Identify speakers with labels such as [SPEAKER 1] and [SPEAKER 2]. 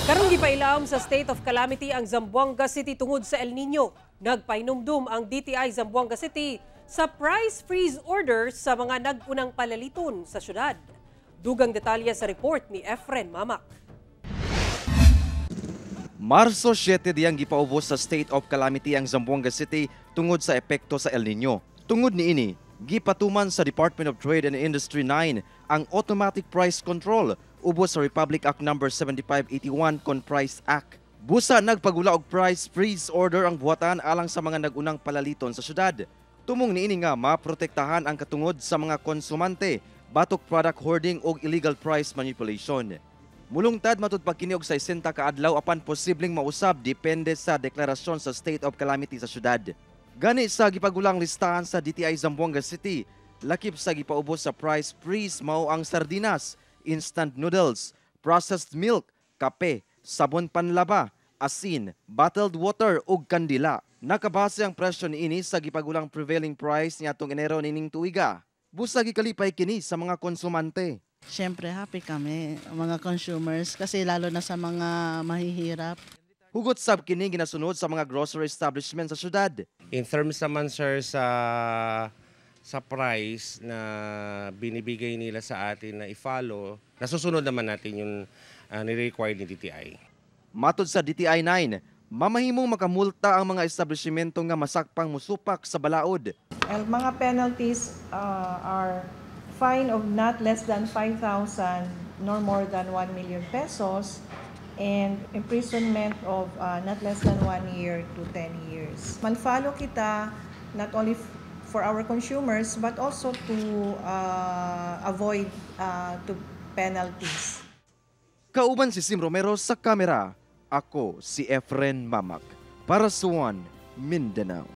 [SPEAKER 1] Karong gipailawom sa state of calamity ang Zamboanga City tungod sa El Nino. Nagpahinumdum ang DTI Zamboanga City sa price freeze order sa mga nag-unang palaliton sa syudad. Dugang detalye sa report ni Efren Mamak.
[SPEAKER 2] Marso 7 diyang gipaubos sa state of calamity ang Zamboanga City tungod sa epekto sa El Nino. Tungod niini, gipatuman sa Department of Trade and Industry 9 ang automatic price control ubos sa Republic Act No. 7581 kon Price Act. Busa nagpagula og price freeze order ang buhatan alang sa mga nagunang palaliton sa syudad. Tumong niini nga maprotektahan ang katungod sa mga konsumante batok product hoarding og illegal price manipulation. Mulungtad matud pa kini og 60 ka adlaw, apan posibleng mausab depende sa deklarasyon sa state of calamity sa syudad. Gani sa gipagulang listahan sa DTI Zamboanga City, lakip sa gipaubos sa price freeze mao ang sardinas, instant noodles, processed milk, kape, sabon panlaba, asin, bottled water ug kandila. Nakabase ang presyo niini sa gipagulang prevailing price niadtong Enero niining tuiga. Busa gikalipay kini sa mga konsumante.
[SPEAKER 3] Siyempre, happy kami, mga consumers, kasi lalo na sa mga mahihirap.
[SPEAKER 2] Hugot sab kini ginasunod sa mga grocery establishment sa syudad.
[SPEAKER 4] In terms naman, sir, sa price na binibigay nila sa atin na i-follow, nasusunod naman natin yung ni-required ni DTI.
[SPEAKER 2] Matod sa DTI 9, mamahimong makamulta ang mga establishmento nga masakpang musupak sa balaod.
[SPEAKER 5] Ang mga penalties are fine of not less than 5,000 nor more than 1 million pesos and imprisonment of not less than 1 year to 10 years. Man-follow kita not only for our consumers but also to avoid to penalties.
[SPEAKER 2] Kauban si Sim Romero sa kamera. Ako si Efren Mamak para sa One Mindanao.